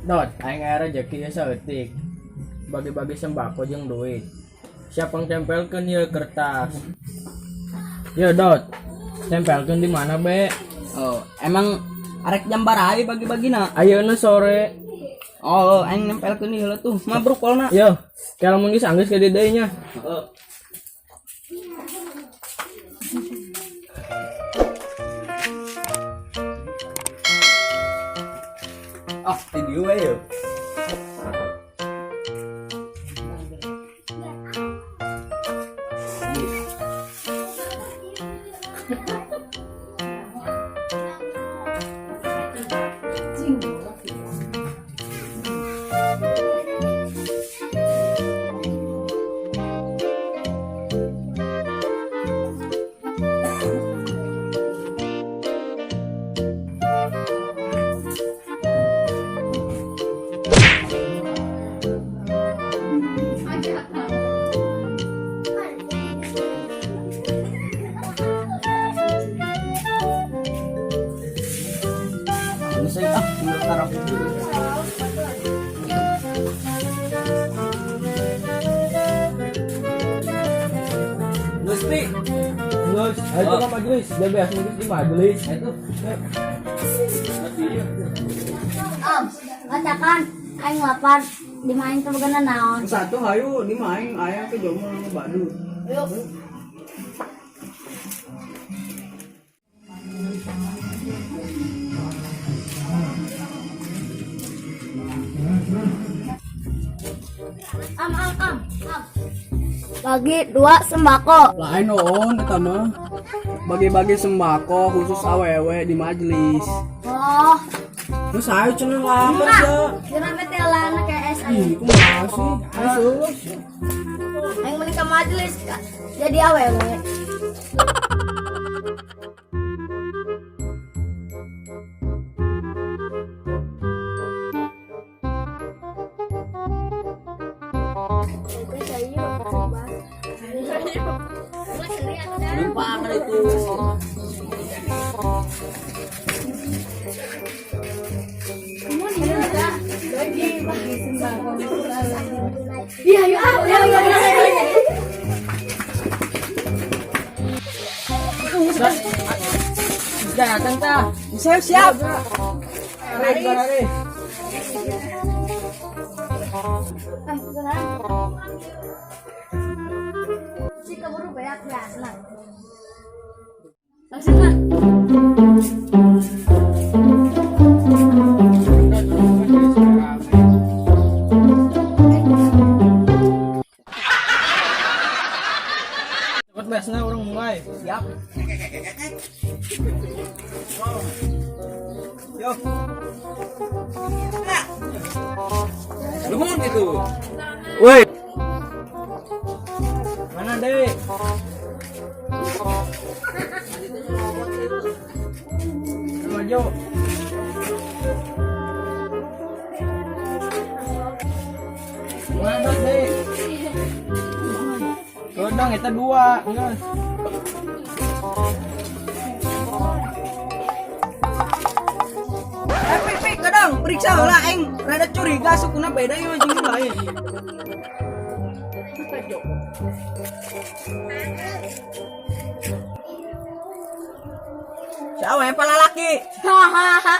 Dot, aing aya rejeki ieu saeutik. Bagi-bagi sembako jeung duit. Siapa yang tempelkeun ieu kertas? Yo Dot, tempelkeun di mana be? Oh, emang arek jam baraha bagi-bagina? Ayeuna sore. Oh, aing nempelkeun ieu heula tuh. Mabruk kolna. Yo, kalau mun geus anggeus ke dieu nya. Heeh. Ah, di dieu we yo. Geus ah, karep. Geus pi. Geus, ayo ka majelis. Dia beas geus di majelis. Itu. Om, bacakan. Aing lapar. Di main tuh bukan naon. Satu hayu di main aya ke jomo badu. Yuk. Am am am am. Bagi dua sembako. Lain on eta mah. Bagi-bagi sembako khusus awewe di majelis. Oh, Terus ayo cenah lapar ya. kira teh lana kayak es Ih, aing. kumaha sih? Ayo. Aing menikah majelis Kak. Jadi awewe. Lupa kan itu. Iya, yuk, ah, ya, ya, ya, ya. Datang tah. Siap, siap. Lari, lari. Eh, beneran. Si keburu beak ya, senang. Langsung lah. Cepet beasna urang mulai. Siap. Yo. Lumun gitu. Woi. Mana, Dek? Maju. Mana, Dek? Godong eta dua, geus. Eh, pi, pi, kadang periksa lah aing rada curiga sukuna beda ieu jeung lain. Siapa yang palalaki? Hahaha.